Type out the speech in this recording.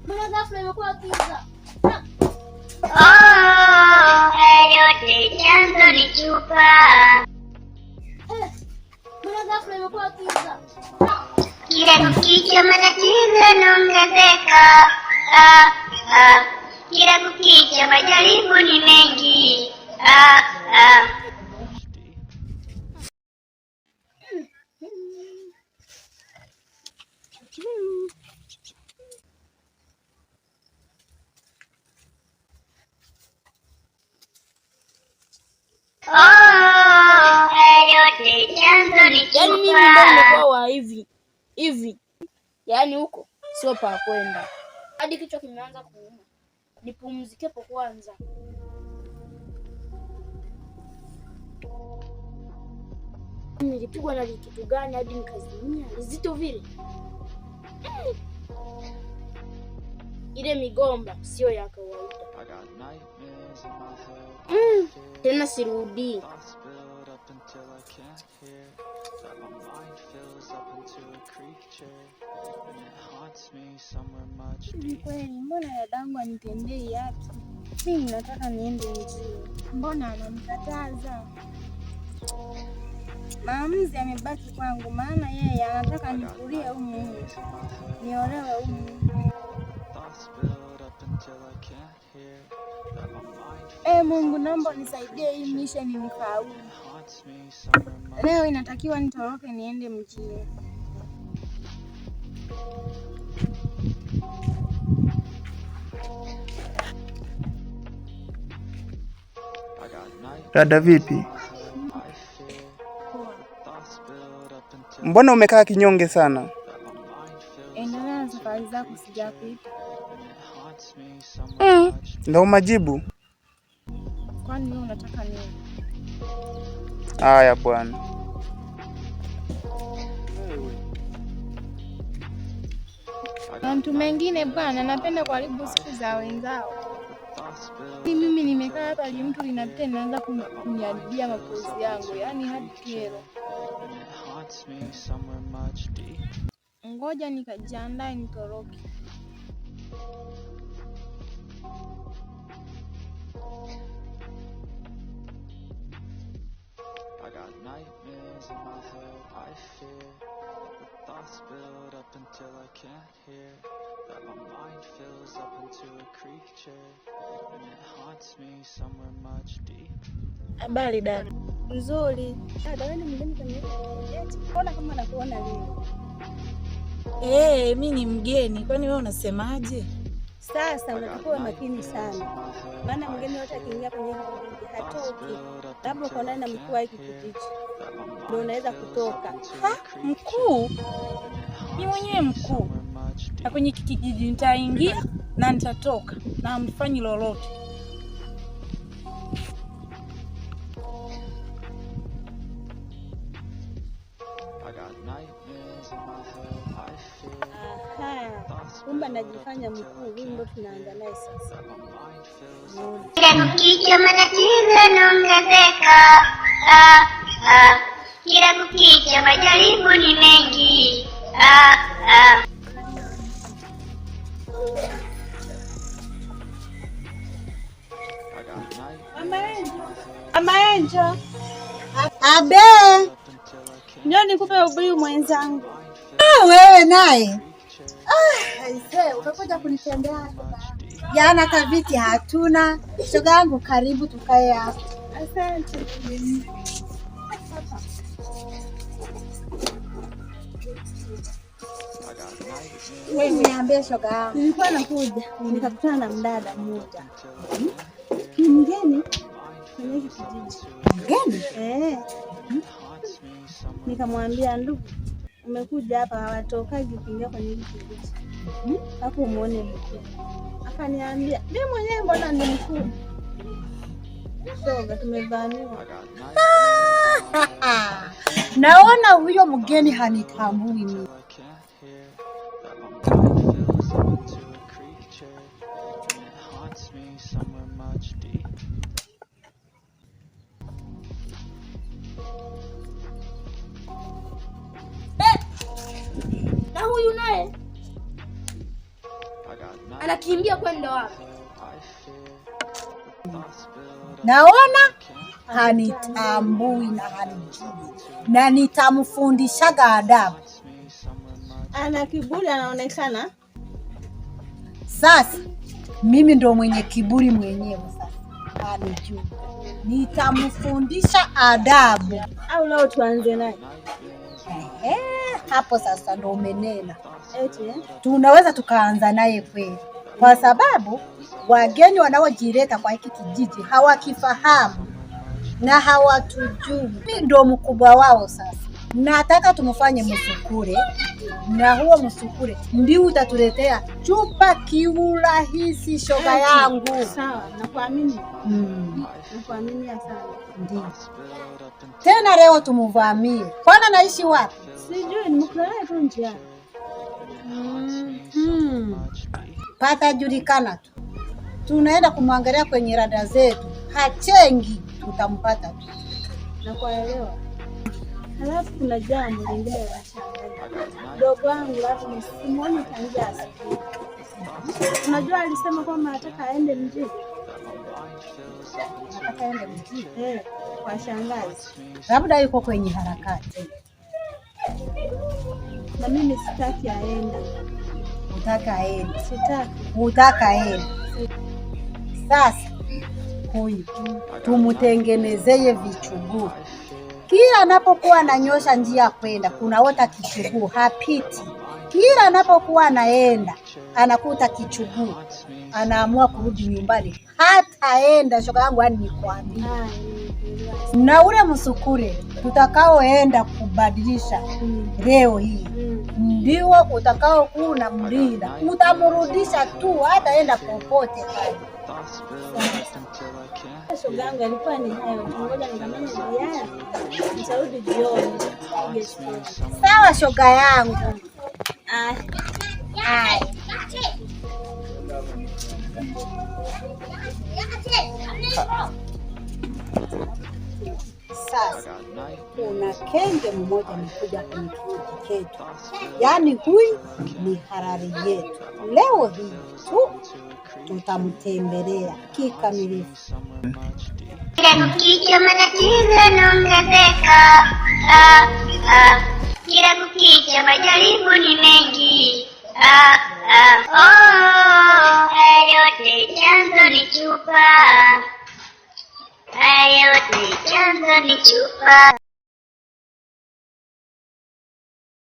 Mbona ghafla imekuwa giza? Oh, haya yote chanzo ni chupa. Eh, mbona ghafla imekuwa giza? Kila kukicha matatizo yanaongezeka. Ah, ah. Kila kukicha majaribu ni mengi. Ah, ah. Oh, haya yote chanzo ni Yaani mimi ndo chupa. nimekuwa wa hivi hivi, yaani huko sio pa kwenda, hadi kichwa kimeanza kuuma. Nipumzikepo kwanza. Nilipigwa na kitu gani hadi nikazimia lizito vile? Ile migomba sio ya kawaida. Tena sirudii. Ni kweli, mbona dadangu anitendei haki? Mimi nataka niende mjini, mbona ananikataza? Maamuzi yamebaki kwangu, maana yeye anataka nikulie humu humu, niolewe humu. E Mungu, naomba unisaidie hii mission nifaulu. Leo inatakiwa nitoroke niende mjini. Dada vipi? Mbona umekaa kinyonge sana? Endelea na safari zako, sijakuita. Ndo majibu Kwani wewe unataka nini? haya bwana. Na mtu mengine bwana, napenda kuharibu siku za wenzao. Mimi nimekaa hapa, li mtu linapita linaanza kuniharibia mapozi yangu, yaani hadi kero. Ngoja nikajiandae nitoroke. I got nightmares in my head, I fear that the thoughts build up until I can't hear, that my mind fills up into a creature, and it haunts me somewhere much deeper. Habari dada. Nzuri. Dada, wewe ni mgeni kwenye hiki kijiji? Mbona kama nakuona leo? Mi ni mgeni, kwani wewe unasemaje? Sasa unatakiwa makini sana, maana mgeni yote akiingia kwenye hiki kijiji hatoki. Labda uko na mkuu wa hiki kijiji ndio unaweza kutoka. Ha, mkuu? Mi mwenyewe mkuu, na kwenye hiki kijiji nitaingia na nitatoka na hamfanyi lolote. I got nightmares in my head, I fear Aha, kumbe anajifanya mkuu, huyu ndo tunaanza naye sasa. that my mind fills up Kila kukicha matatizo yanaongezeka. Ah, ah. Kila kukicha majaribu ni mengi. Ah, ah. I got nightmares Mama Enjo, Mama Enjo, Abe, up until I can't njoo nikupe ubuyu mwenzangu. ah, wewe naye aisee, umekuja kunitembea jana, kaviti hatuna. Shoga yangu, karibu tukae hapa. Asante. Wewe niambie shoga yangu. Nilikuwa nakuja nikakutana na mdada mmoja ni mgeni kwenye hiki kijiji. Mgeni? Eh, nikamwambia ndugu, umekuja hapa hawatokaji kuingia kwenye hiki kijiji, hapo umuone mkuu. Akaniambia mimi mwenyewe mbona ni mkuu? Shoga, tumevamiwa. Naona huyo mgeni hanitambui mimi. I can't hear, that my mind fills up into a creature, and it haunts me somewhere much deeper. Na huyu naye I got Anakimbia kwenda wapi? Naona hanitambui na hanijui, na nitamfundishaga adabu. Ana kiburi anaonekana. Sasa mimi ndo mwenye kiburi mwenyewe, sasa hanijui, nitamfundisha adabu. Au leo tuanze naye? Ehe, hapo sasa ndo umenena. Eti eh? Tunaweza tukaanza naye kweli, kwa sababu wageni wanaojileta kwa hiki kijiji hawakifahamu na hawatujui. Mimi ndo mkubwa wao sasa. Nataka tumfanye msukule, na huo msukule ndio utatuletea chupa kiurahisi, shoga yangu. Sawa, nakuamini. Mm, Nakuaminia sana. ndio tena leo tumuvamie. Kwana naishi wapi? Sijui nimekutana naye tu njiani. Patajulikana tu, tunaenda kumwangalia kwenye rada zetu, hachengi, tutampata tu. Nakuelewa. Halafu kuna jambo lingine la shangaza. Mdogo wangu Rasmus simuoni tangia asubuhi. Unajua alisema kwamba anataka aende mjini. Nataka aende mjini, Eh, kwa shangazi. labda yuko kwenye harakati. Na mimi sitaki aende. Utaka aende, Sitaki. utaka aende. Sasa huyu tumutengenezeye vichuguu, kila anapokuwa ananyosha njia kwenda kunaota kichuguu, hapiti. Kila anapokuwa anaenda anakuta kichuguu, anaamua kurudi nyumbani, hataenda. Shoga yangu, yani nikwambie, Ah, na ule msukule tutakaoenda kubadilisha leo hii ndio utakaokuwa unamlinda, utamrudisha tu, hataenda popote pale. Shoga yangu alikuwa ni hayo tu. Ngoja nikamanye ziara. Nitarudi jioni. Tupige stori. Sawa shoga yangu. Ah. Haya. Sasa kuna kenge mmoja amekuja kwenye kijiji chetu, yaani huyu ni harari yetu. Leo hii tu tutamtembelea kikamilifu. Kila kukicha matatizo yanaongezeka. Ah, ah. Kila kukicha majaribu ni mengi. Ah, ah. Oh, haya yote chanzo ni chupa. Haya yote chanzo ni chupa.